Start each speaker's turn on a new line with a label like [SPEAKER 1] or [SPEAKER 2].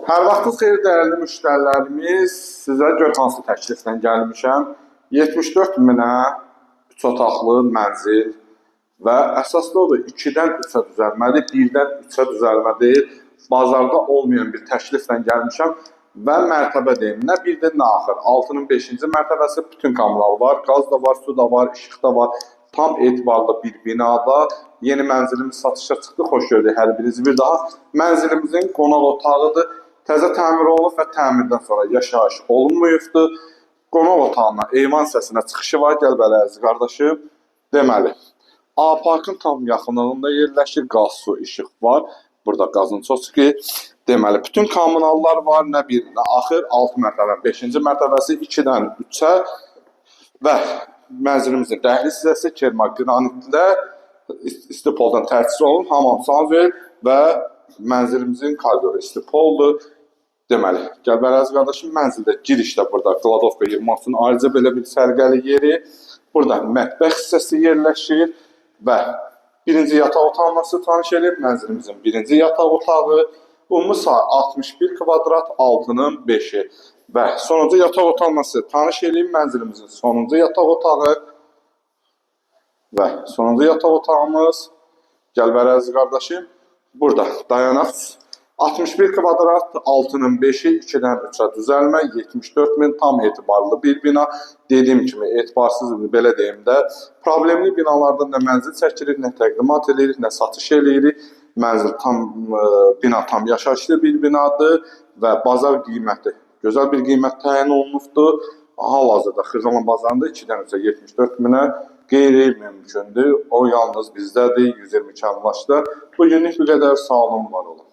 [SPEAKER 1] Hər vaxtınız xeyir dəyərli müştərilərimiz, sizə gör hansı təkliflə gəlmişəm. 74 minə 3 otaqlı mənzil və əsaslı odur 2-dən 3-ə düzəlmədir, 1-dən 3-ə düzəlmə deyil. Bazarda olmayan bir təkliflə gəlmişəm və mərtəbə deyim, nə birdə nə axır. 6-nın 5-ci mərtəbəsi bütün kommunal var, qaz da var, su da var, işıq da var. Tam etibarlı bir binada yeni mənzilimiz satışa çıxdı. Xoş gördük hər birinizi bir daha. Mənzilimizin qonaq otağıdır. Təzə təmir olunub və təmirdən sonra yaşayış olunmayıbdır. Qonaq otağına, eyvan hissəsinə çıxışı var. Gəl belə əziz qardaşım. Deməli, A parkın tam yaxınlığında yerləşir. Qaz, su, işıq var. Burada qazın çoxu. Deməli, bütün kommunallar var. Nə bir, nə axır. 6 mərtəbə, 5-ci mərtəbəsi 2-dən 3-ə və mənzilimizin dəhliz hissəsi kerma qranitlə istipoldan təchiz olunub, hamam sanvel və mənzilimizin koridoru istipoldur. Deməli, gəl bəli əziz qardaşım, mənzildə girişdə burada kladovka yığmaq üçün ayrıca belə bir sərgəli yeri, burada mətbəx hissəsi yerləşir və birinci yataq otağına tanış edeyim. Mənzilimizin birinci yataq otağı ümumi sayı 61 kvadrat, 6-nın 5-i və sonuncu yataq otağına tanış edeyim. Mənzilimizin sonuncu yataq otağı və sonuncu yataq otağımız. Gəl bəli əziz qardaşım, burada dayanaq 61 kvadrat, 6-nın 5-i, 2-dən 3-ə düzəlmə, 74 min tam etibarlı bir bina. Dediyim kimi etibarsız, belə deyim də, problemli binalardan nə mənzil çəkirik, nə təqdimat eləyirik, nə satış eləyirik. Mənzil tam, bina tam yaşayışlı bir binadır və bazar qiyməti gözəl bir qiymət təyin olunubdur. Hal-hazırda Xırdalan bazarında 2-dən 3-ə 74 minə qeyri-mümkündür. O yalnız bizdədir, 122 əmlakda. Bugünlük bu qədər, sağ olun, var olun.